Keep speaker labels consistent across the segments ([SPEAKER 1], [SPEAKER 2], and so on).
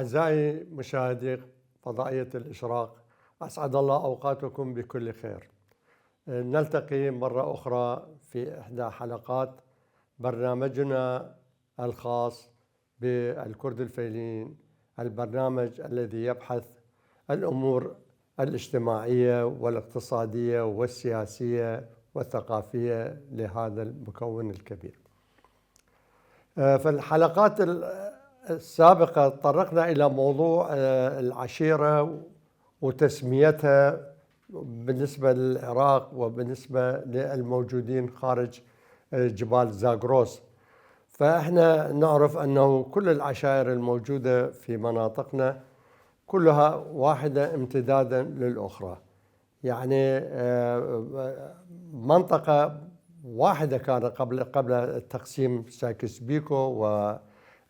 [SPEAKER 1] أعزائي مشاهدي فضائية الإشراق، أسعد الله أوقاتكم بكل خير. نلتقي مرة أخرى في إحدى حلقات برنامجنا الخاص بالكرد الفيلين، البرنامج الذي يبحث الأمور الاجتماعية والاقتصادية والسياسية والثقافية لهذا المكون الكبير. في الحلقات السابقة تطرقنا إلى موضوع العشيرة وتسميتها بالنسبة للعراق وبالنسبة للموجودين خارج جبال زاغروس. فإحنا نعرف أنه كل العشائر الموجودة في مناطقنا كلها واحدة امتدادا للأخرى، يعني منطقة واحدة كان قبل التقسيم سايكس بيكو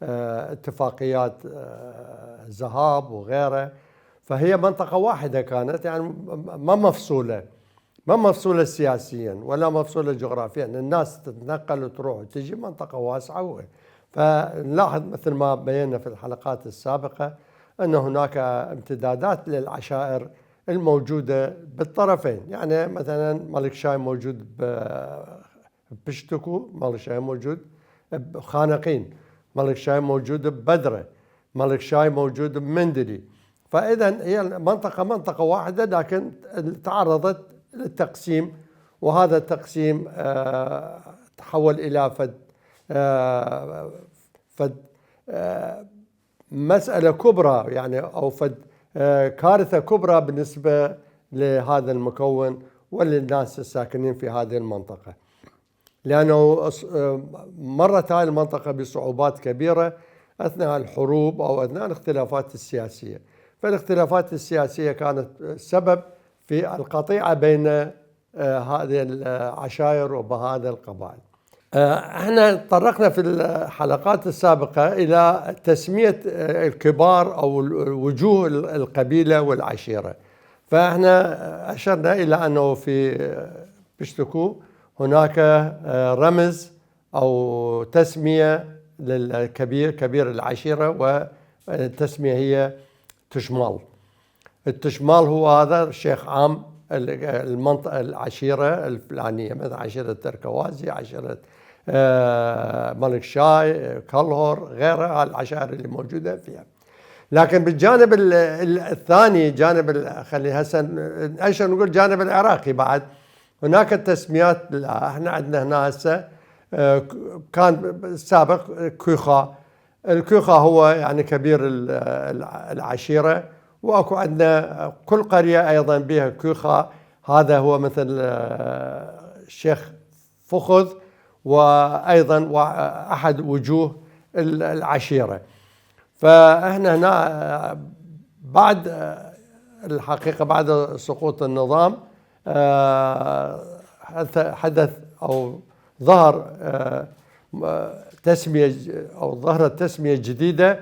[SPEAKER 1] واتفاقيات ذهاب وغيره، فهي منطقة واحدة كانت، يعني ما مفصولة سياسيا ولا مفصولة جغرافيا، الناس تتنقل وتروح وتجي، منطقة واسعة. فنلاحظ مثل ما بينا في الحلقات السابقة أن هناك امتدادات للعشائر الموجودة بالطرفين، يعني مثلا ملك شاي موجود ببشتكو، ملك شاي موجود بخانقين، ملك شاي موجود ببدرة، ملك شاي موجود بمندلي. فإذا هي منطقة واحدة، لكن تعرضت للتقسيم، وهذا التقسيم تحول إلى فد مسألة كبرى، يعني أو فد كارثة كبرى بالنسبة لهذا المكون وللناس الساكنين في هذه المنطقة، لأنه مرت هذه المنطقة بصعوبات كبيرة أثناء الحروب أو أثناء الاختلافات السياسية. فالاختلافات السياسية كانت سبب في القطيعة بين هذه العشائر وبهذه القبائل. احنا تطرقنا في الحلقات السابقة إلى تسمية الكبار أو وجوه القبيلة والعشيرة، فاحنا أشرنا إلى أنه في بشتكو هناك رمز أو تسمية للكبير، كبير العشيرة، والتسمية هي تشمال. التشمال هو هذا الشيخ عام المنطقة العشيرة الفلانية، مثل عشيرة تركوازي، عشيرة ملك شاي، كلهور، غيرها العشائر اللي موجودة فيها. لكن بالجانب الثاني، جانب خلي هسه ايش نقول، جانب العراقي بعد هناك التسميات. احنا عندنا هنا هسه كان بالسابق كوخا. الكوخا هو يعني كبير العشيرة، واكو عندنا كل قرية ايضا بها كوخا، هذا هو مثل الشيخ فخذ، وايضا احد وجوه العشيرة. فاحنا هنا بعد الحقيقة بعد سقوط النظام حدث أو ظهر تسمية، أو ظهرت تسمية جديدة،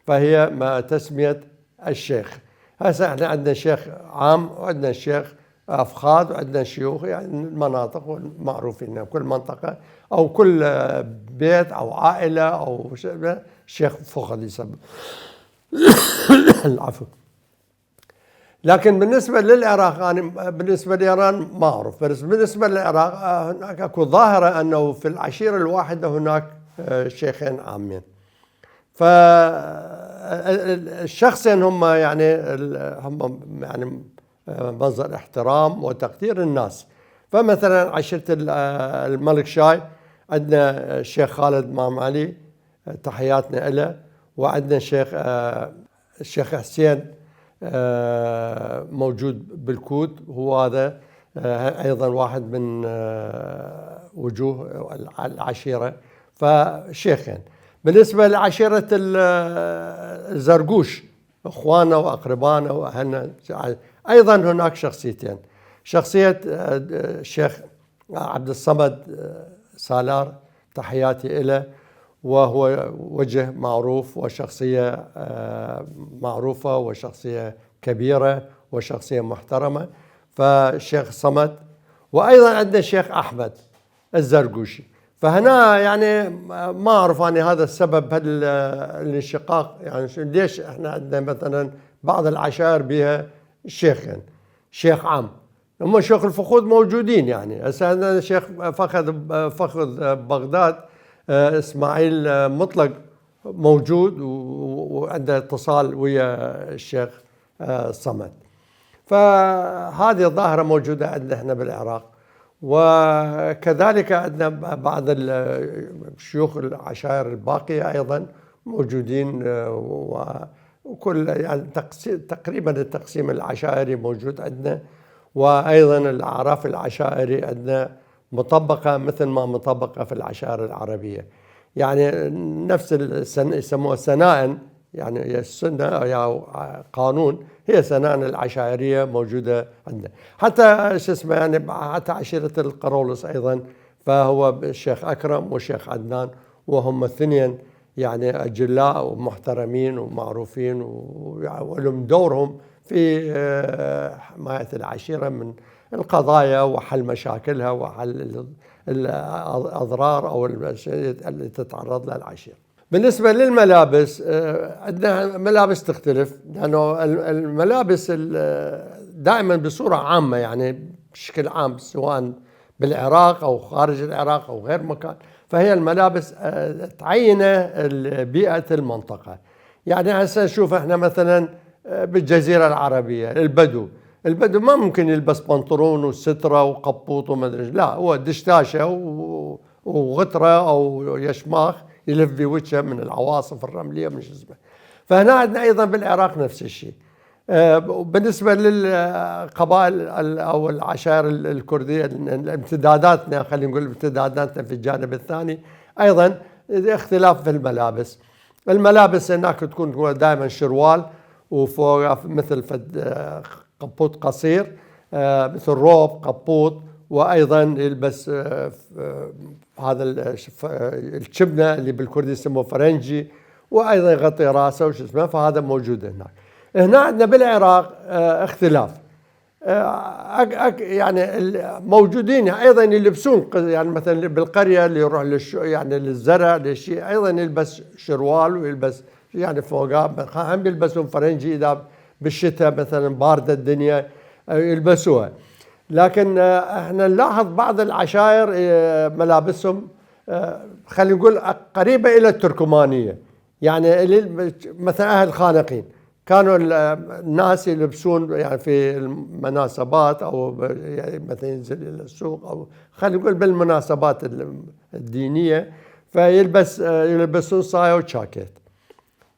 [SPEAKER 1] فهي تسمية الشيخ. هسه احنا عندنا شيخ عام وعندنا شيخ أفخاذ وعندنا شيوخ، يعني المناطق معروفين، كل منطقة أو كل بيت أو عائلة أو شيخ فخذ يسمى. العفو. لكن بالنسبة للعراق، يعني بالنسبة لإيران ما أعرف، بس بالنسبة للعراق هناك أكو ظاهرة أنه في العشيرة الواحدة هناك شيخين عامين. فالشخصين هم يعني مصدر احترام وتقدير الناس. فمثلا عشيرة الملك شاي عندنا الشيخ خالد مام علي، تحياتنا له، وعندنا الشيخ حسين موجود بالكوت، هو هذا أيضا واحد من وجوه العشيرة، فشيخين. بالنسبة لعشيرة الزرقوش، إخواننا وأقربائنا وأهلنا، أيضا هناك شخصيتين. شخصية الشيخ عبد الصمد سالار، تحياتي له، وهو وجه معروف وشخصية معروفة وشخصية كبيرة وشخصية محترمة، فالشيخ صمد. وأيضا عندنا الشيخ أحمد الزرقوشي. فهنا يعني ما أعرف أنا هذا السبب، هذا الانشقاق، يعني ليش إحنا عندنا مثلا بعض العشائر بها شيخين، شيخ عام. هم شيوخ الفخوذ موجودين، يعني هسه عندنا شيخ فخذ بغداد إسماعيل مطلق موجود، وعنده اتصال ويا الشيخ صمد. فهذه الظاهرة موجودة عندنا احنا بالعراق. وكذلك عندنا بعض الشيوخ العشائر الباقية أيضا موجودين، وكل يعني تقريبا التقسيم العشائري موجود عندنا. وأيضا الأعراف العشائري عندنا مطبقة مثل ما مطبقة في العشائر العربية، يعني نفس يسموها سنائن، يعني هي السنة أو قانون، هي سنائن العشائرية موجودة عندنا. حتى شو اسمه يعني حتى عشيرة القرولس أيضا، فهو الشيخ أكرم والشيخ عدنان، وهم الاثنين يعني أجلاء ومحترمين ومعروفين، ولهم دورهم في حماية العشيرة من القضايا وحل مشاكلها وحل الأضرار أو اللي تتعرض لها العشيرة. بالنسبة للملابس، عندنا ملابس تختلف، لأنه الملابس دائما بصورة عامة يعني بشكل عام سواء بالعراق أو خارج العراق أو غير مكان، فهي الملابس تعينة بيئة المنطقة. يعني هسه نشوف احنا مثلا بالجزيرة العربية البدو ما ممكن يلبس بنطلون وسترة وقبوط وما ادري، لا هو دشتاشة وغترة أو يشماخ يلف بوجهه من العواصف الرملية من شو اسمه. فهنا عندنا أيضا بالعراق نفس الشيء. بالنسبة للقبائل أو العشائر الكردية، امتداداتنا خلينا نقول امتداداتنا في الجانب الثاني أيضا اختلاف في الملابس. الملابس هناك تكون دائما شروال وفوق مثل قبوط قصير، مثل روب قبوط، وأيضا يلبس هذا الشبنة اللي بالكردي يسموه فرنجي، وأيضا يغطي راسه وش اسمه. فهذا موجود هناك. هنا عندنا بالعراق اختلاف، يعني موجودين أيضا يلبسون، يعني مثلا بالقرية اللي يروح يعني للزرع للشيء أيضا يلبس شروال ويلبس يعني فوقه، هم يلبسون فرنجي إذا بالشتاء مثلا باردة الدنيا يلبسوها. لكن احنا نلاحظ بعض العشائر ملابسهم خلينا نقول قريبة إلى التركمانية، يعني مثلا أهل الخانقين كانوا الناس يلبسون يعني في المناسبات أو يعني مثلا ينزل إلى السوق أو خلينا نقول بالمناسبات الدينية، يلبسون صاية وشاكيت،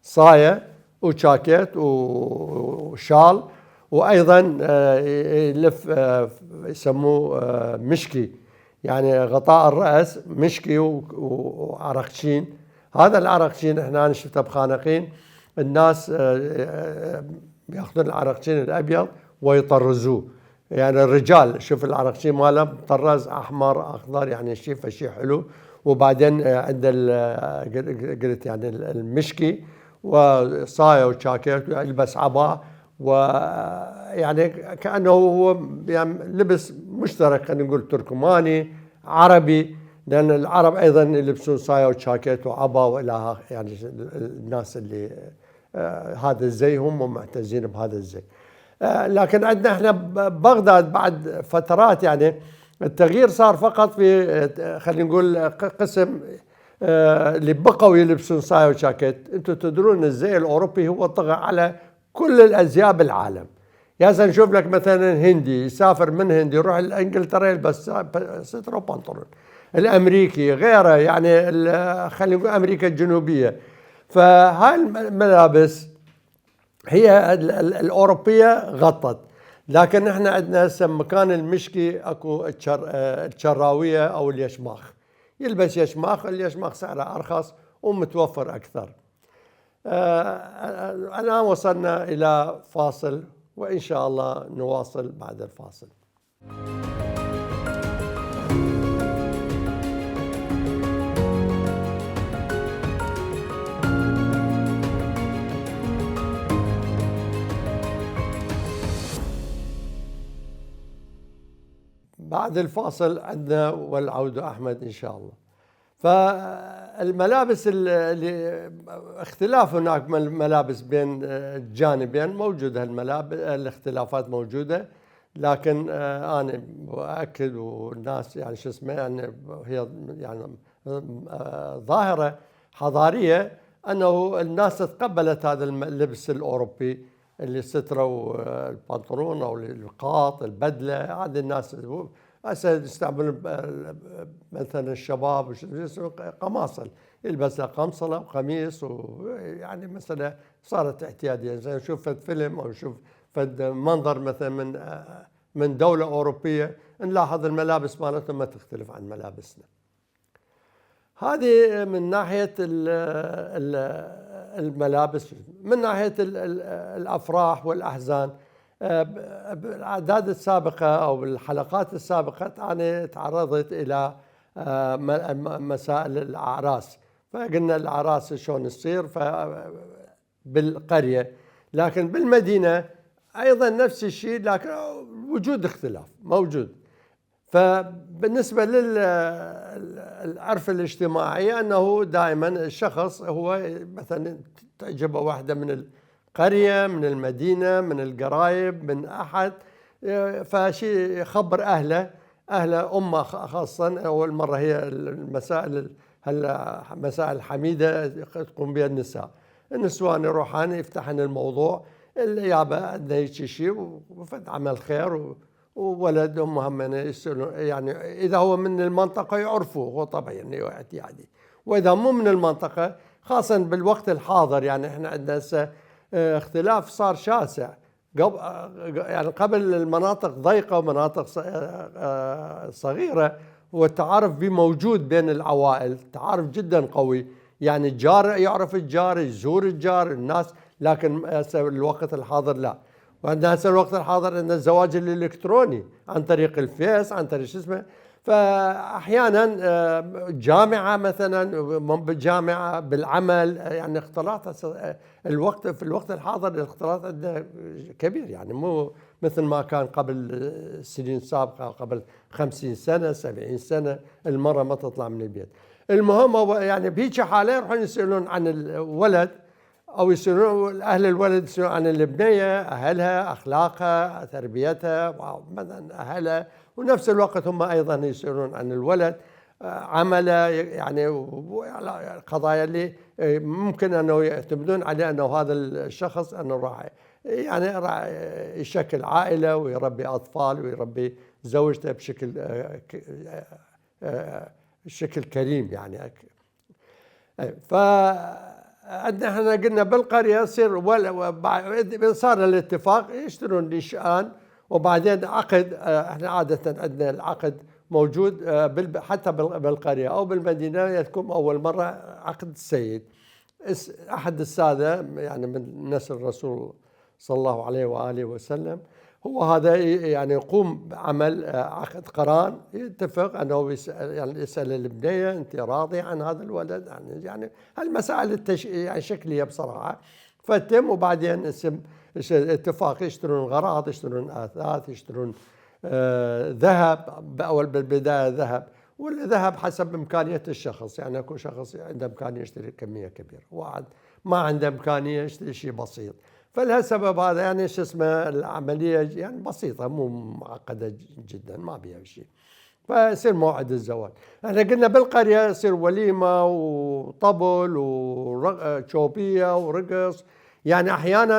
[SPEAKER 1] صاية وشاكيت وشال، وأيضا يلف يسموه مشكي، يعني غطاء الرأس مشكي وعرقشين. هذا العرقشين احنا شفته بخانقين، الناس ياخذون العرقشين الأبيض ويطرزوه، يعني الرجال شوف العرقشين ماله مطرز أحمر أخضر، يعني شيء حلو. وبعدين عند قلت يعني المشكي وصاية وشاكيت يلبس عباء، ويعني كأنه هو يعني لبس مشترك خلينا نقول تركماني عربي، لأن العرب أيضا يلبسون صاية وشاكيت وعباء وإلى يعني الناس اللي هذا الزي هم معتزين بهذا الزي. لكن عندنا احنا بغداد بعد فترات يعني التغيير صار فقط في خلينا نقول قسم اللي بقوا يلبسون صاية وشاكيت. انتم تدرون الزي الأوروبي هو طغى على كل الأزياء بالعالم. يا نشوف لك مثلا هندي يسافر من هندي يروح لإنجلترا يلبس سترة وبنطلون، الأمريكي غيره، يعني خلينا نقول أمريكا الجنوبية. فهاي الملابس هي الأوروبية غطت، لكن احنا عندنا هسه مكان المشكي اكو الشراوية أو اليشماخ، يلبس يشماخ، اليشماخ سعره أرخص ومتوفر أكثر. الآن وصلنا إلى فاصل، وإن شاء الله نواصل بعد الفاصل. بعد الفاصل عندنا والعودة أحمد إن شاء الله. فالملابس اللي اختلاف هناك من الملابس بين الجانبين موجودة، الاختلافات موجودة، لكن أنا أؤكد والناس يعني شو اسمه يعني هي يعني ظاهرة حضارية أنه الناس تقبلت هذا اللبس الأوروبي اللي السترة والبنطلون أو القاط البدلة. هذه الناس هسه يستعملون مثلا الشباب قماصل، يلبس قمصلة وقميص، ويعني مثلا صارت اعتيادية. زي نشوف فيلم أو نشوف منظر مثلا من دولة أوروبية نلاحظ الملابس مالتهم ما تختلف عن ملابسنا. هذه من ناحية الملابس. من ناحية الأفراح والأحزان، بالأعداد السابقة أو بالحلقات السابقة أنا تعرضت إلى مسائل الأعراس، فقلنا الأعراس شلون تصير بالقرية، لكن بالمدينة أيضا نفس الشيء، لكن وجود اختلاف موجود. فبالنسبة للعرف الاجتماعي أنه دائما الشخص هو مثلا تعجبه واحدة من القرية، من المدينة، من القرايب، من أحد، فشي يخبر أهله أمه خاصة. أول مرة هي المسائل الحميدة تقوم بها النسوان يروحان يفتحن الموضوع اللي يابا عندنا هيك شيء وفد عمل خير وولد هم يعني إذا هو من المنطقة يعرفوه، هو طبيعي اعتيادي. وإذا مو من المنطقة، خاصة بالوقت الحاضر، يعني إحنا عندنا اختلاف صار شاسع. يعني قبل المناطق ضيقة ومناطق صغيرة، والتعارف موجود بين العوائل، تعارف جدا قوي، يعني الجار يعرف الجار، يزور الجار الناس. لكن الوقت الحاضر لا. وعندنا هسه الوقت الحاضر عندنا الزواج الإلكتروني عن طريق الفيس، عن طريق شو اسمه. فأحيانا جامعة مثلا، بالجامعة بالعمل، يعني اختلاط الوقت في الوقت الحاضر الاختلاط عندنا كبير، يعني مو مثل ما كان قبل السنين السابقة، قبل 50 سنة 70 سنة المرة ما تطلع من البيت. المهم يعني بهيك حالة يروحون يسألون عن الولد، أو يسألون أهل الولد يسألون عن البنية، أهلها، أخلاقها، تربيتها، مثلا أهلها، ونفس الوقت هم أيضا يسألون عن الولد، عمله، يعني قضايا اللي ممكن أنه يعتمدون عليه أنه هذا الشخص أنه راح يشكل عائلة ويربي أطفال ويربي زوجته بشكل كريم يعني. عندنا احنا قلنا بالقرية يصير صار الاتفاق يشترون لشآن، وبعدين عقد. احنا عادة عندنا العقد موجود حتى بالقرية أو بالمدينة، يكون أول مرة عقد السيد، أحد السادة يعني من نسل الرسول صلى الله عليه وآله وسلم، هو هذا يعني يقوم بعمل عقد قران، يتفق انه يسال البنيه انت راضيه عن هذا الولد، يعني هالمسائل يعني شكليه بصراحه، فتم. وبعدين اسم اتفاق يشترون غراض، يشترون اثاث، يشترون ذهب. باول بالبدايه ذهب، والذهب حسب امكانيه الشخص، يعني اكو شخص عنده امكانيه يشتري كميه كبيره، واحد ما عنده امكانيه يشتري شيء بسيط. فلهالسبب هذا يعني شو اسمه العمليه يعني بسيطه، مو معقده جدا، ما بيها شيء. فيصير موعد الزواج. احنا قلنا بالقريه يصير وليمه وطبل وشوبيه ورقص. يعني احيانا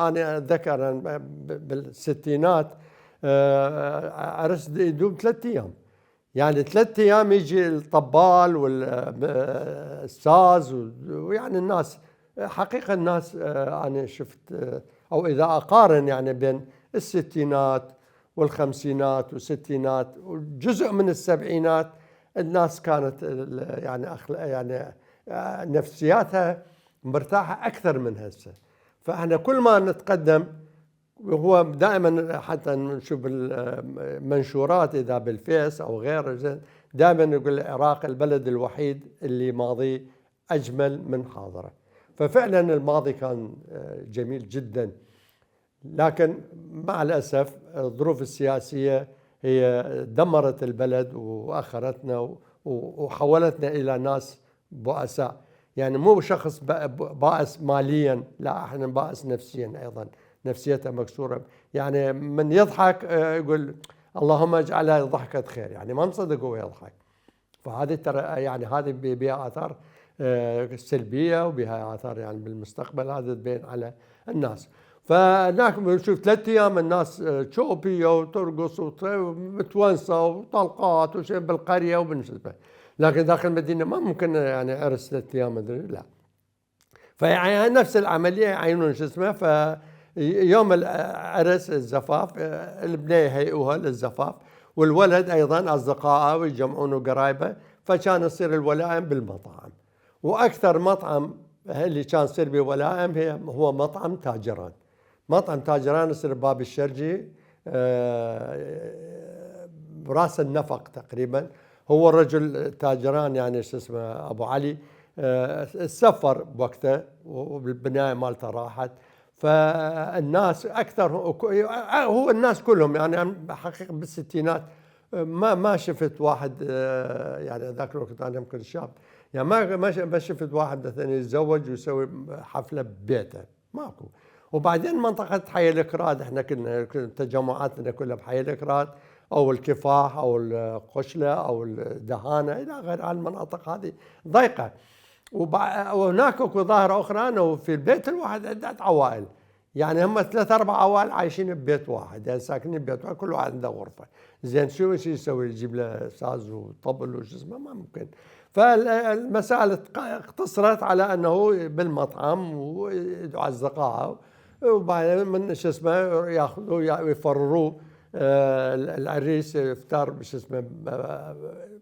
[SPEAKER 1] انا اتذكر بالستينات عرس يدوم 3 ايام، يعني 3 ايام يجي الطبال والساز، ويعني الناس حقيقة الناس أنا شفت أو إذا أقارن يعني بين الستينات والخمسينات والستينات وجزء من السبعينات، الناس كانت يعني نفسياتها مرتاحة أكثر من هسه. فإحنا كل ما نتقدم، وهو دائما حتى نشوف المنشورات إذا بالفيس أو غيره، دائما يقول العراق البلد الوحيد اللي ماضيه أجمل من حاضره. ففعلا الماضي كان جميل جدا، لكن مع الأسف الظروف السياسية هي دمرت البلد وأخرتنا وحولتنا إلى ناس بؤساء. يعني مو شخص بائس ماليا، لا، احنا بائس نفسيا أيضا، نفسيته مكسورة. يعني من يضحك يقول اللهم اجعلها ضحكة خير، يعني ما مصدق هو يضحك. فهذه ترى يعني هذه بها آثار سلبية وبها آثار يعني بالمستقبل هذا تبين على الناس. فهناك بنشوف 3 أيام الناس شوبية وترقص ومتونسة وطلقات وشيء بالقرية وبالنسبة، لكن داخل المدينة ما ممكن يعني عرس 3 أيام لا. فيعني نفس العملية يعينون شو اسمه. فيوم العرس الزفاف البنية يهيئوها للزفاف، والولد أيضا أصدقائه ويجمعون قرايبه، فكان يصير الولائم بالمطاعم. وأكثر مطعم اللي كان يصير به ولائم هو مطعم تاجران. مطعم تاجران يصير باب الشرجي براس النفق تقريبا. هو الرجل تاجران يعني شو اسمه أبو علي سفر بوقته والبناية مالته راحت. فالناس أكثر هو الناس كلهم يعني حقيقة بالستينات ما شفت واحد يعني ذاك الوقت أنا يمكن شاب، يعني ما شفت واحد مثلا يتزوج ويسوي حفلة ببيته، ماكو. وبعدين منطقة حي الإكراد احنا كنا تجمعاتنا كلها بحي الإكراد أو الكفاح أو القشلة أو الدهانة إلى غير المناطق هذه ضيقة. وهناك اكو ظاهرة أخرى أنه في البيت الواحد عدة عوائل، يعني هم 3 4 عوائل عايشين ببيت واحد، يعني ساكنين ببيت واحد، كل واحد عنده غرفة. زين شو يسوي؟ يجيب له ساز وطبل وش اسمه؟ ما ممكن. فالمسألة اقتصرت على أنه بالمطعم ويدعو أصدقائه، وبعدين من شو اسمه ياخذوا ويفرروه العريس يفتر شو اسمه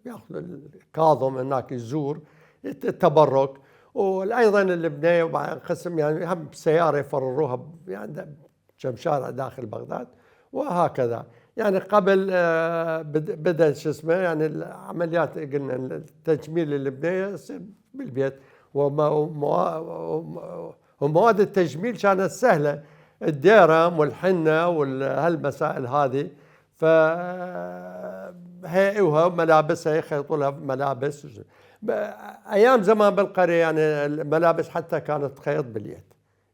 [SPEAKER 1] ياخذ الكاظم هناك يزور التبرك. وايضا البنيه وبعد قسم يعني هم بسياره يفرروها يعني كم شارع داخل بغداد وهكذا. يعني قبل بدا شو اسمه يعني العمليات قلنا التجميل البنيه يصير بالبيت، ومواد التجميل كانت سهله، الديرم والحنه وهالمسائل هذه. فهيئوها ملابسها يخيطوا لها ملابس. ايام زمان بالقريه يعني الملابس حتى كانت تخيط باليد،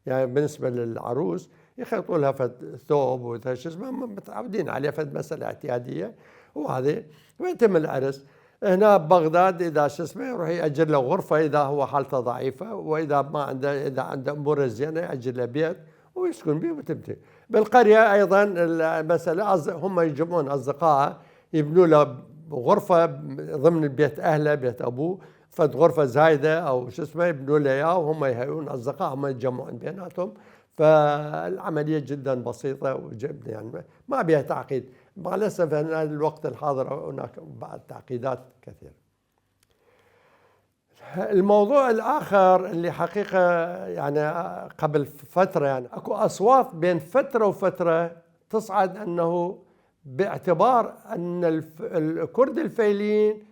[SPEAKER 1] يعني بالنسبه للعروس يخيطوا لها فد ثوب وذا شو اسمه متعودين عليه، فد مساله اعتياديه. وهذه ويتم العرس هنا ببغداد. اذا شو اسمه يروح ياجر له غرفه اذا هو حالته ضعيفه، واذا ما عنده اذا عنده اموره زينه ياجر له بيت ويسكن به وتمتع. بالقريه ايضا المساله هم يجمعون اصدقائه يبنوا له غرفه ضمن بيت اهله بيت ابوه، فد غرفه زايده او شو اسمه يبنوا له اياه، وهم يهيئون اصدقائهم يتجمعون بيناتهم. فالعمليه جدا بسيطه وجد يعني ما بها تعقيد. مع الاسف ان الوقت الحاضر هناك بعض تعقيدات كثيره. الموضوع الاخر اللي حقيقه يعني قبل فتره يعني اكو اصوات بين فتره وفتره تصعد انه باعتبار ان الكرد الفيليين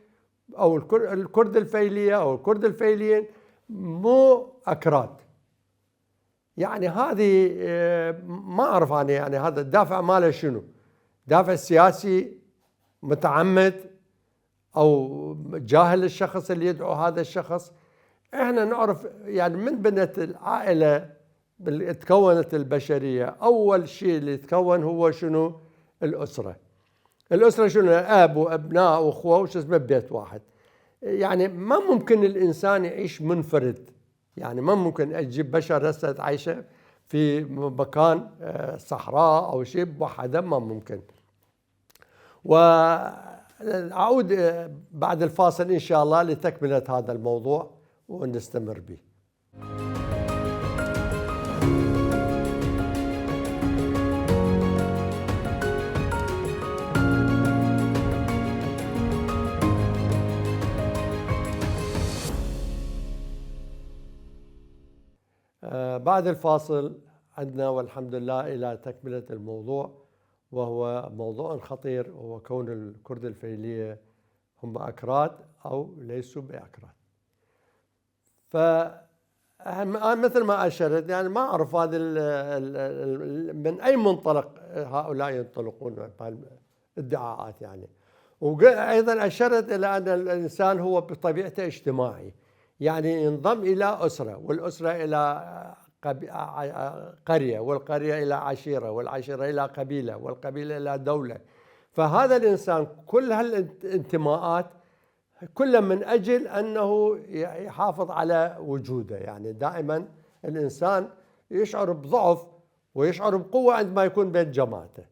[SPEAKER 1] او الكرد الفيليه او الكرد الفيليين مو اكراد. يعني هذه ما اعرف انا يعني هذا الدافع ماله شنو؟ دافع سياسي متعمد او جاهل الشخص اللي يدعو هذا الشخص؟ احنا نعرف يعني من بنت العائله تكونت البشريه، اول شيء اللي يتكون هو شنو؟ الاسره. الاسره شنو؟ اب وابناء واخوه وش اسمه ببيت واحد. يعني ما ممكن الانسان يعيش منفرد، يعني ما ممكن اجيب بشر هسه عايشه في مكان صحراء او شيء بوحده، ما ممكن. وأعود بعد الفاصل إن شاء الله لتكملة هذا الموضوع ونستمر به. بعد الفاصل عندنا والحمد لله إلى تكملة الموضوع، وهو موضوع خطير، وهو كون الكرد الفيلية هم أكراد أو ليسوا بأكراد. فمثل ما أشرت يعني ما أعرف هذا من أي منطلق هؤلاء ينطلقون بهالادعاءات يعني. وأيضا أشرت إلى أن الإنسان هو بطبيعته اجتماعي، يعني ينضم إلى أسرة، والأسرة إلى قرية، والقرية إلى عشيرة، والعشيرة إلى قبيلة، والقبيلة إلى دولة. فهذا الإنسان كل هالانتماءات كل من أجل أنه يحافظ على وجوده. يعني دائما الإنسان يشعر بضعف ويشعر بقوة عندما يكون بين جماعته.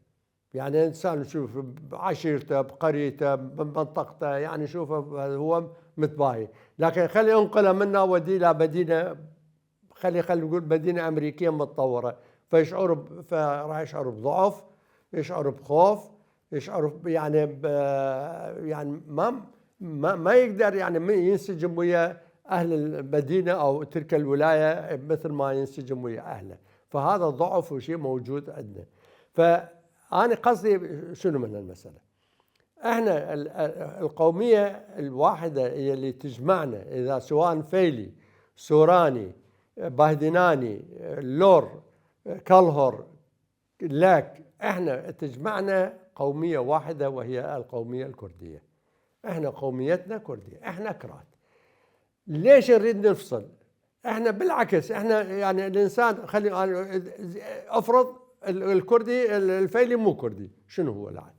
[SPEAKER 1] يعني الإنسان يشوف بعشيرته بقريته بمنطقته، يعني يشوفه هو متباهي، لكن خلي ينقله منا ودي إلى مدينة، خلي نقول مدينة أمريكية متطورة، فراح يشعر بضعف، يشعر بخوف، يشعر يعني يعني ما يقدر يعني ينسجم ويا أهل المدينة أو تلك الولاية مثل ما ينسجم ويا أهله. فهذا ضعف وشيء موجود عندنا. فأنا قصدي شنو من المسألة؟ احنا القومية الواحدة هي اللي تجمعنا، إذا سواء فيلي، سوراني، باهدناني، لور، كالهور، لاك، احنا تجمعنا قومية واحدة وهي القومية الكردية. احنا قوميتنا كردية، احنا كرات. ليش نريد نفصل؟ احنا بالعكس، احنا يعني الانسان خلي افرض الكردي الفيلي مو كردي، شنو هو العاد؟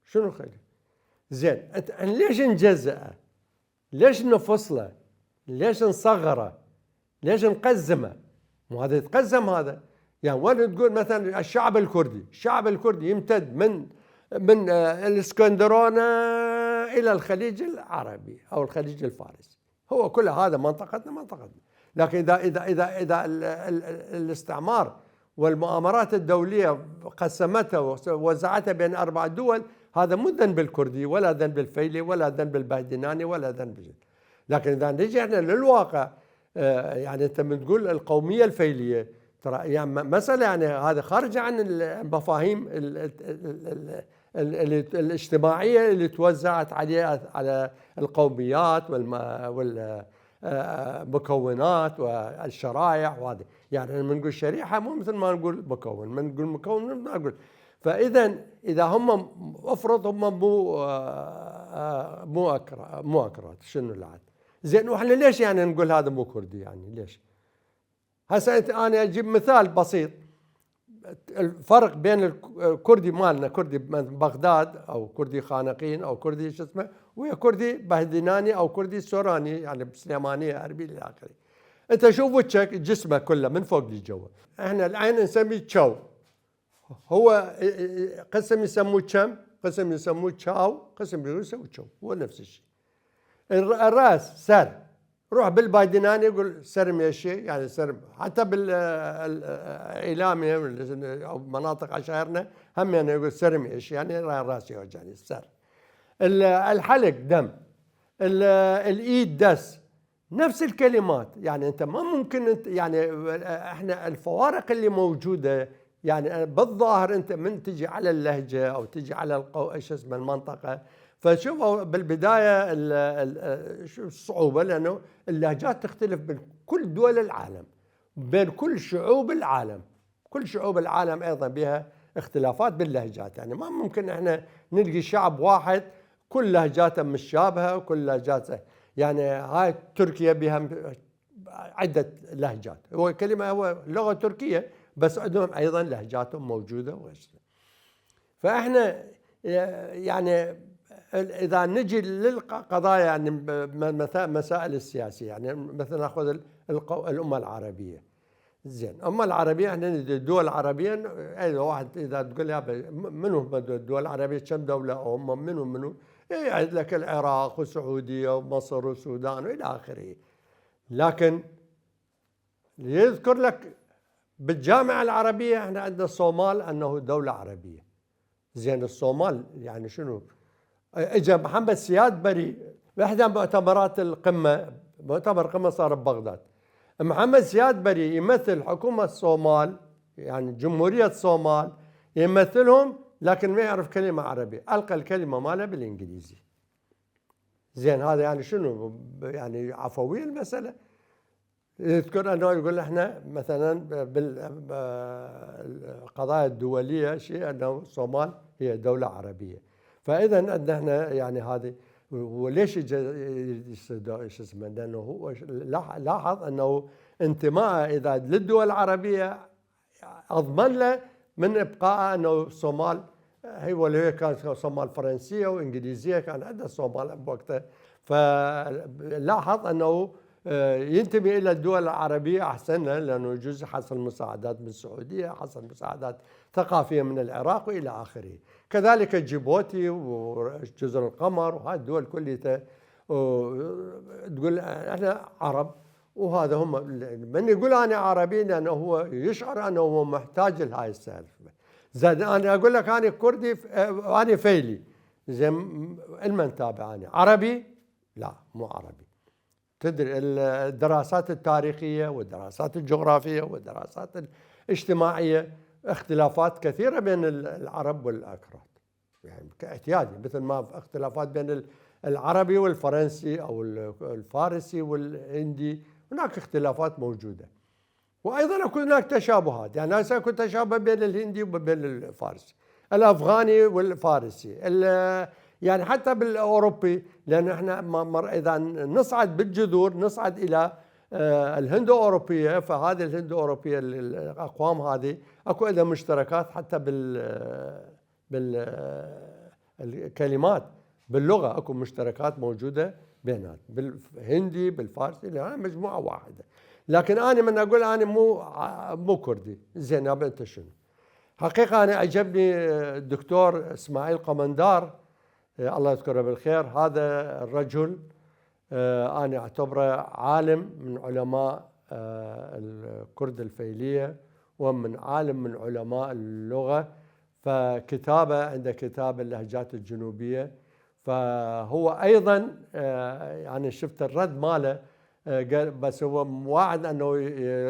[SPEAKER 1] شنو خلي؟ زين ليش نجزأه؟ ليش نفصله؟ ليش نصغره؟ ليش نقزمه؟ مو هذا يتقزم هذا. يعني وين تقول مثلا الشعب الكردي يمتد من الاسكندرونة إلى الخليج العربي أو الخليج الفارسي، هو كل هذا منطقتنا. لكن إذا الاستعمار والمؤامرات الدولية قسمتها ووزعتها بين 4 دول، هذا مو ذنب الكردي ولا ذنب الفيلي ولا ذنب الباهدناني ولا ذنب. لكن إذا نجي احنا للواقع، يعني أنت من تقول القومية الفيلية، ترى يعني مسألة يعني هذا خارج عن المفاهيم الاجتماعية اللي توزعت على القوميات والمكونات والشرائح. وهذه يعني لما نقول شريحة مو مثل ما نقول مكون، من نقول مكون ما نقول. إذا هم افرض هم مو أكراد، شنو العاد؟ زين واحنا ليش يعني نقول هذا مو كردي؟ يعني ليش؟ هسه انا اجيب مثال بسيط. الفرق بين الكردي مالنا، كردي بغداد او كردي خانقين او كردي شو اسمه، ويا كردي باهدناني او كردي سوراني، يعني بسليمانيه اربيل الى اخره. انت شوف وجهك جسمه كله من فوق لجوا. احنا العين نسميه تشو، هو قسم يسموه تشم، قسم يسموه تشاو، قسم يسموه تشو، هو نفس الشيء. الراس سر، روح بالبايدناني يقول سرم يا شيء، يعني سرم. حتى بالإعلامي أو مناطق عشائرنا هم يعني يقول سرم يا شيء، يعني راسي يوجعني السر. الحلق دم، الإيد دس، نفس الكلمات. يعني أنت ما ممكن أنت يعني إحنا الفوارق اللي موجودة يعني بالظاهر أنت من تجي على اللهجة أو تجي على شو اسمه المنطقة، فشوفوا بالبداية الصعوبة، لأنه اللهجات تختلف بين كل دول العالم، بين كل شعوب العالم. كل شعوب العالم أيضا بها اختلافات باللهجات. يعني ما ممكن احنا نلقي شعب واحد كل لهجاته مشابهة وكل لهجاته. يعني هاي تركيا بها عدة لهجات، هو كلمة هو لغة تركية بس عندهم أيضا لهجاتهم موجودة فإحنا يعني إذا نجي للقضايا، يعني مسائل السياسية، يعني مثلا نأخذ الأمة العربية. زين الأمة العربية، احنا الدول العربية، أي واحد إذا تقول يا منو هم الدول العربية كم دولة أو هم منو يعد لك العراق والسعودية ومصر والسودان وإلى آخره. لكن يذكر لك بالجامعة العربية احنا عندنا الصومال أنه دولة عربية. زين الصومال يعني شنو؟ اجى محمد سياد بري باحدى مؤتمرات القمه، مؤتمر قمه صار ببغداد، محمد سياد بري يمثل حكومه الصومال، يعني جمهوريه الصومال يمثلهم، لكن ما يعرف كلمه عربي، القى الكلمه ماله بالانجليزي. زين هذا يعني شنو؟ يعني عفويه المساله. يذكر انه يقول احنا مثلا بالقضايا الدوليه شيء انه الصومال هي دوله عربيه. فاذا عندنا احنا يعني هذه. وليش شو اسمه؟ لانه هو لاحظ انه انتمائه اذا للدول العربيه اضمن له من ابقاء انه الصومال هي كانت صومال فرنسيه وانجليزيه، كان عندها الصومال بوقتها، فلاحظ انه ينتمي الى الدول العربيه احسن له، لانه يجوز حصل مساعدات من السعوديه، حصل مساعدات ثقافيه من العراق والى اخره. كذلك جيبوتي وجزر القمر وهذه الدول كلها تقول احنا عرب، وهذا هم من يقول انا عربي لانه هو يشعر انه هو محتاج لهاي السالفه. زين انا اقول لك انا كردي انا فيلي، زين المن تابعني عربي؟ لا مو عربي. تدري الدراسات التاريخية والدراسات الجغرافية والدراسات الاجتماعية اختلافات كثيرة بين العرب والأكراد، يعني كاعتيادي، مثل ما اختلافات بين العربي والفرنسي أو الفارسي والهندي، هناك اختلافات موجودة. وأيضا يكون هناك تشابهات، يعني هسه يكون تشابه بين الهندي وبين الفارسي، الأفغاني والفارسي، يعني حتى بالأوروبي، لأن احنا إذا نصعد بالجذور نصعد إلى الهندو أوروبية، فهذه الهندو أوروبية الأقوام هذه أكو إذا مشتركات حتى بالكلمات، باللغة أكو مشتركات موجودة بينات، بالهندي بالفارسي، لأن مجموعة واحدة. لكن أنا من أقول أنا مو كردي، زين يا أنت شنو؟ حقيقة أنا عجبني الدكتور إسماعيل قمندار الله يذكره بالخير. هذا الرجل أنا أعتبره عالم من علماء الكرد الفيلية، ومن عالم من علماء اللغة، فكتابه عنده كتاب اللهجات الجنوبية، فهو أيضا يعني شفت الرد ماله، بس هو مواعد أنه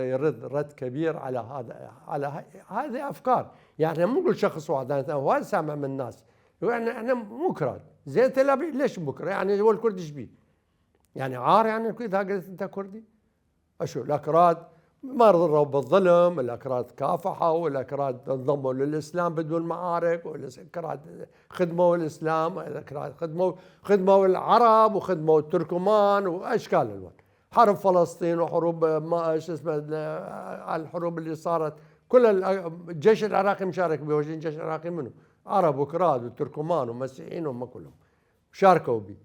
[SPEAKER 1] يرد رد كبير على هذه أفكار. يعني مو نقول شخص واحد، هو سامع من الناس يعني احنا مو كراد، زين تل ابيب ليش بكره؟ يعني هو الكرد ايش بيه؟ يعني عار يعني اذا قلت انت كردي؟ اشو الاكراد ما رضوا بالظلم، الاكراد كافحوا، الاكراد انضموا للاسلام بدون معارك، والاكراد خدموا الاسلام، الاكراد خدموا العرب وخدموا التركمان واشكال الوان. حرب فلسطين وحروب ما شو اسمه الحروب اللي صارت، كل الجيش العراقي مشارك به. الجيش العراقي منه عرب وكراد وتركمان ومسيحيين هم كلهم شاركوا به.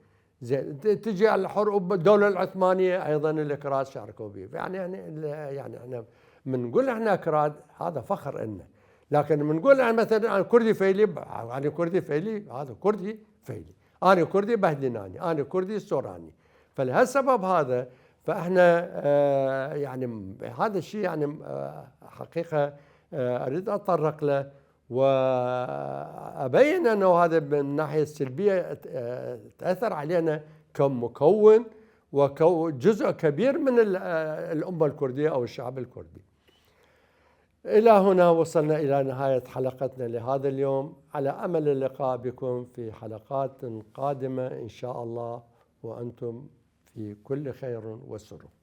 [SPEAKER 1] زين تجي الحروب الدولة العثمانية أيضا الأكراد شاركوا به. يعني احنا بنقول احنا أكراد هذا فخر إلنا، لكن بنقول يعني مثلا أنا كردي فيلي، أنا كردي فيلي، هذا كردي فيلي، أنا كردي بهدناني، أنا كردي سوراني. فلهالسبب هذا فاحنا يعني هذا الشيء يعني حقيقة أريد أتطرق له وأبين أنه هذا من الناحية السلبية تأثر علينا كمكون وجزء كبير من الأمة الكردية أو الشعب الكردي. إلى هنا وصلنا إلى نهاية حلقتنا لهذا اليوم، على أمل اللقاء بكم في حلقات قادمة إن شاء الله، وأنتم في كل خير وسرور.